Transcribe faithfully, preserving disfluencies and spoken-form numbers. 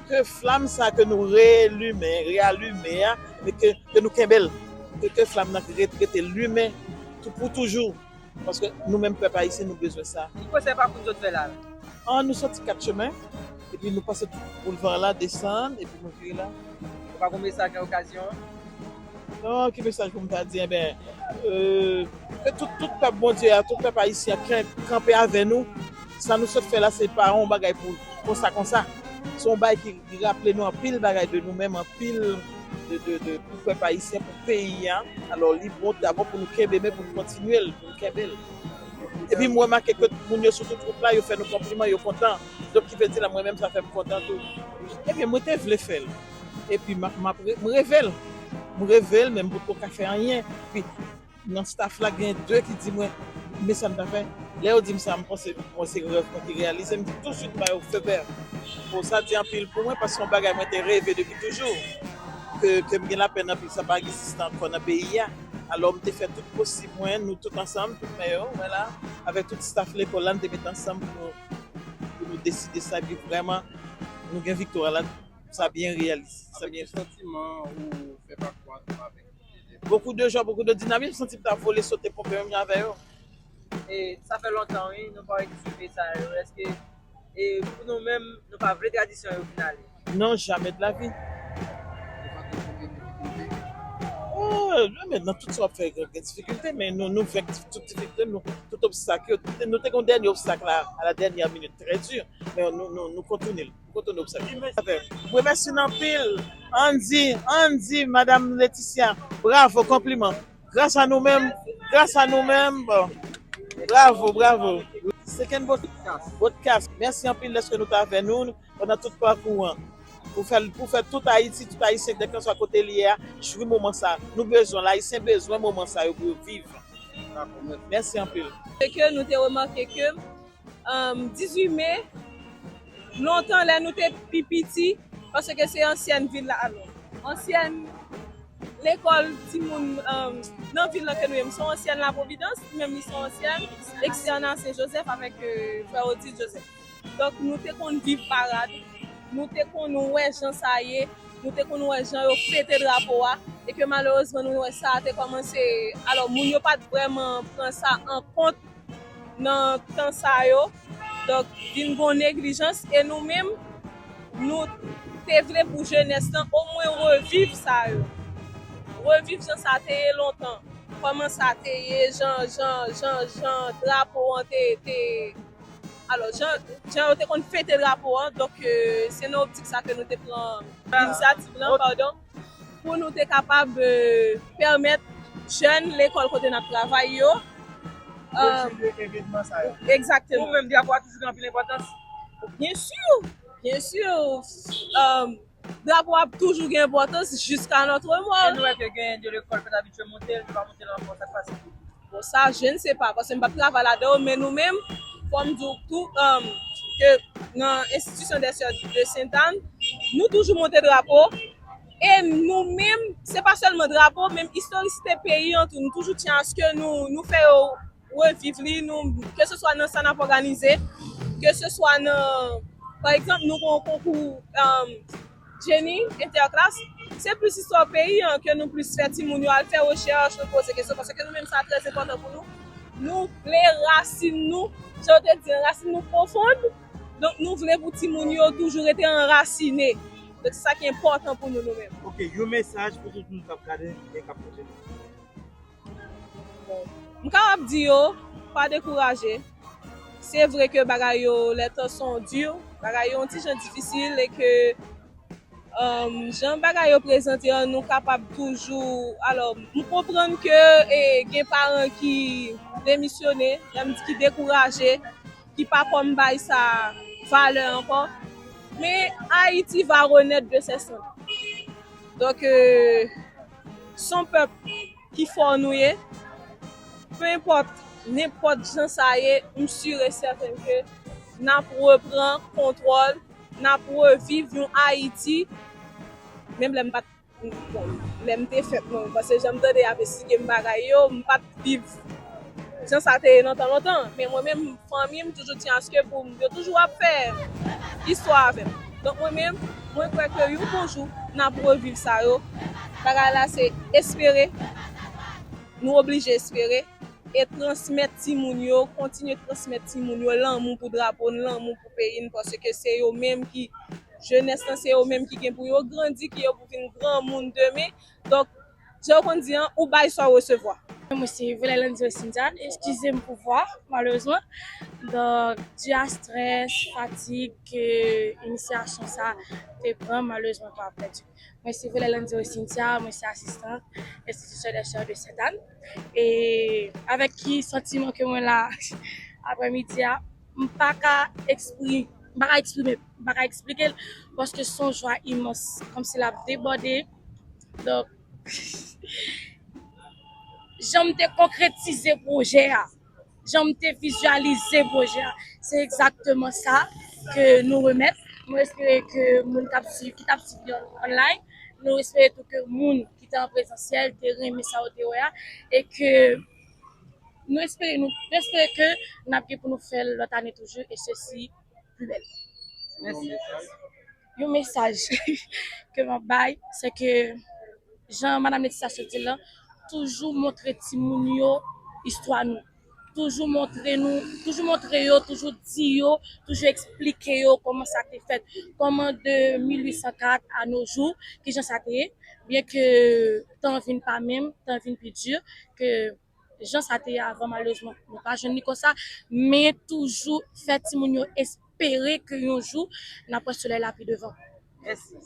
Ke flam sa ke nou relimen, realimen an, e ke, ke nou kenbe l. Ke, ke flam nan rete, rete limen tou, pou toujou. Paske nou menm pèp ayisyen, nou bezwen sa. Ki konsèy pa pou zòt fè la? An, nou soti Kat Chemen, epi nou pase tout boulva la, desann, epi nou vire la. Ou pa gon mesaj nan okazyon an? Non, ki mesaj pou m ta di? Enben, euh, ke tout, tout pèp Bondye a, tout pèp ayisyen an kanpe avè nou. Sa nou sot fè la, se pa yon bagay pou konsa, konsa. Se yon bagay ki, ki raple nou anpil bagay de nou menm, anpil de, de, de, pou pèp ayisyen, pou peyi a. Alò, li bon dabò pou nou kenbe, men pou nou kontinye l, pou nou kenbe l. Epi m remake ke moun yo sou tout wout la, yo fè nou konpliman, yo kontan. Donk, ki vle di la, mwen menm, sa fè m kontan tou. Ebyen, mwen te vle fè l. Epi, m ap, m ap re-, m reve l. M reve l, men m potko ka fè anyen. Epi, nan staff la, gen de ki di mwen, men sa m ta fè. Lè yo di m sa, m panse, mwen, se rèv mwen ki reyalize, m di tousuit ba yo fè vè. Bon, sa di anpil pou mwen, paske se yon bagay mwen te reve depi toujou. Ke, ke m gen lapèn anpil, sa pa egziste ankò nan peyi a. Alò, m te fè tout posib mwen, nou tout ansanm, tout mè yo, mwen la, avèk tout staff lekòl la, n te met ansanm pou nou, pou nou deside sa, epi vrèman, nou gen viktwa la, sa byen reyalize, sa byen fèt. Avèk ki santiman ou fè pakou ansanm avèk elèv? Beaucoup de joie, beaucoup de dynamisme, m santi m ta vole sote ponpe menm jan avè yo. E sa fè lontan, wi, nou pa wè ti mesaj yo. Èske, e pou nou menm, nou pa vle tradisyon yo vin ale? Non, jamais de la vie. Ou pa konn konbyen difikilte? Oh, men nan tout sa w ap fè, gen, gen difikilte, men nou, nou venk tout difikilte, nou, tout obstak yo, tout, nou te gen yon dènye obstak la, à la dernière minute, très dur, men nou, nou, nou kontounen l. Kote nou obsève. Mwen remèsye nou anpil. Andy, Andy, Madam Leticia, bravo, konpliman. Gras a nou menm, gras a nou menm, bon. Bravo, bravo. Second podcast. Podcast. Mèsi anpil dèske nou t avè nou pandan tout pakou an. Pou fè, pou fè tout Ayiti, tout Ayisyen, kèlkanswa kote li ye a, jwi moman sa. Nou bezwen l, Ayisyen bezwen moman sa yo pou yo viv. Dakò, mèsi. Mèsi anpil. Se ke nou te remake ke um, dizuit me, lontan lè nou te pi piti, paske se ansyèn vil la, alò, ansyèn lekòl timoun, um, nan vil lan ke nou ye. M se yon ansyèn La Providence, li menm li se yon ansyèn ekstèna Sen Jozèf avèk, euh, frè Odile Joseph. Donk, nou te konn viv parad, nou te konn wè jan sa ye, nou te konn wè jan yo fete drapo a, e ke malerezman, nou wè sa a te kòmanse, alò, moun yo pa t vrèman pran sa an kont nan tan sa yo. Donk, vin gon neglijans e nou menm, nou te vle pou jenès lan omwen reviv sa yo. Reviv jan sa te ye lontan. Kòman sa te ye, jan, jan, jan, jan drapo an te, te, alò, jan, jan yo te konn fete drapo an. Donk, euh, se nan optik sa ke nou te pran inisyativ lan, padon. Pou nou te kapab, euh, pèmèt jèn lekòl kote n ap travay yo, euh, kontinye evènman sa yo. Egzakteman. Ou menm, drapo a toujou gen anpil enpòtans? Byen si, byen si. Euh, drapo a ap toujou gen enpòtans jiska nòtre mò. E nou wè ke gen de lekòl pèt abitye monte l, yo pa monte l ankò, sa k pase? Bon, sa, je ne sais pas, paske m p ap travay ladan yo, men nou menm, fò m di w tou, um, ke nan Institution des Sœurs de Sainte Anne, nou toujou monte drapo, e nou menm, se pa sèlman drapo, men istorisite peyi an tou, nou toujou tyen aske nou, nou fè yo reviv li, nou, ke se swa nan sa n ap òganize, ke se swa nan, pa egzanp, nou gen yon konkou, um, Jenny, entèklas, se plis istwa peyi an ke nou plis fè timoun yo al fè rechèch, nou poze kesyon, paske nou menm sa trè enpòtan pou nou. Nou vle rasin nou, jan yo te di, rasin nou pwofon. Donk, nou vle pou timoun yo toujou rete anrasine. Donk, se sa ki enpòtan pou nou, nou menm. Ok, yon mesaj pou tout moun k ap gade e k ap koute nou. Bon, m kapab di yo, pa dekouraje. Se vre ke bagay yo, les temps sont durs, bagay yo yon ti jan difisil e ke, um, jan bagay yo prezante an, nou kapab toujou, alò, m konprann ke, e, gen paran ki demisyone, lè m di ki dekouraje, ki pa konn bay sa valè ankò. Men Ayiti va renaître de ses cendres. Donk, euh, se yon pèp ki fò nou ye. Pe enpòt, nenpòt jan sa ye, m si e sèten ke n ap repran kontwòl, n ap reviv yon Ayiti. Menm lè m pa t, bon, lè m te fèt, non, paske jan m tande y ap esplike m bagay yo, m pa t viv jan sa te ye nan tan lontan. Men mwen menm, fanmi m toujou tyen aske pou m, yo toujou ap fè istwa avè m. Donk mwen menm, mwen kwè ke yon bon jou n ap reviv sa yo. Bagay la se espere, nou oblije espere e transmèt timoun yo, kontinye transmèt timoun yo lanmou pou drapo n, lanmou pou peyi n, paske se yo menm ki jenès lan, se yo menm ki gen pou yo grandi, ki yo pou vin granmoun demen. Donk, jan yo konn di an, ou bay sa w resevwa. Mwen se Valelandie Cynthia, eskize m pou vwa, malerezman. Donk, di a strès, fatig ke inisyasyon sa te pran, malerezman pa pèdi. Mwen se Valelandie Cynthia, mwen se asistan enstitisyonèl de Sentàn. E avèk ki santiman ke mwen la aprèmidi a, m pa ka ekspri-, m pa ka eksprime, m pa ka eksplike l, paske se yon jwa imans, kòmsi l ap debòde. Donk, jan m te konkretize pwojè a, jan m te vizyalize pwojè a, se egzakteman sa ke nou remèt. Nou espere ke moun k ap swiv, ki t ap swiv yo online, nou espere tou ke moun ki te an prezansyèl te renmen sa yo te wè a, e ke nou espere, nou, nou espere ke n ap gen pou nou fè l lòt ane toujou, e sesi pli bèl. Mèsi. Yon mesaj ke m ap bay, se ke, jan Madanm Leticia sot di l lan, toujou montre timoun yo istwa nou. Toujou montre nou, toujou montre yo, toujou di yo, toujou eksplike yo kòman sa te fèt. Kòman de mil uit san kat a no jou, kijan sa te ye. Byen ke tan vin pa menm, tan vin pi di, ke jan sa te ye avan, malerezman, nou pa jwenn li konsa, men toujou fè timoun yo espere ke yon jou, n ap wè solèy la pi devan. Mèsi.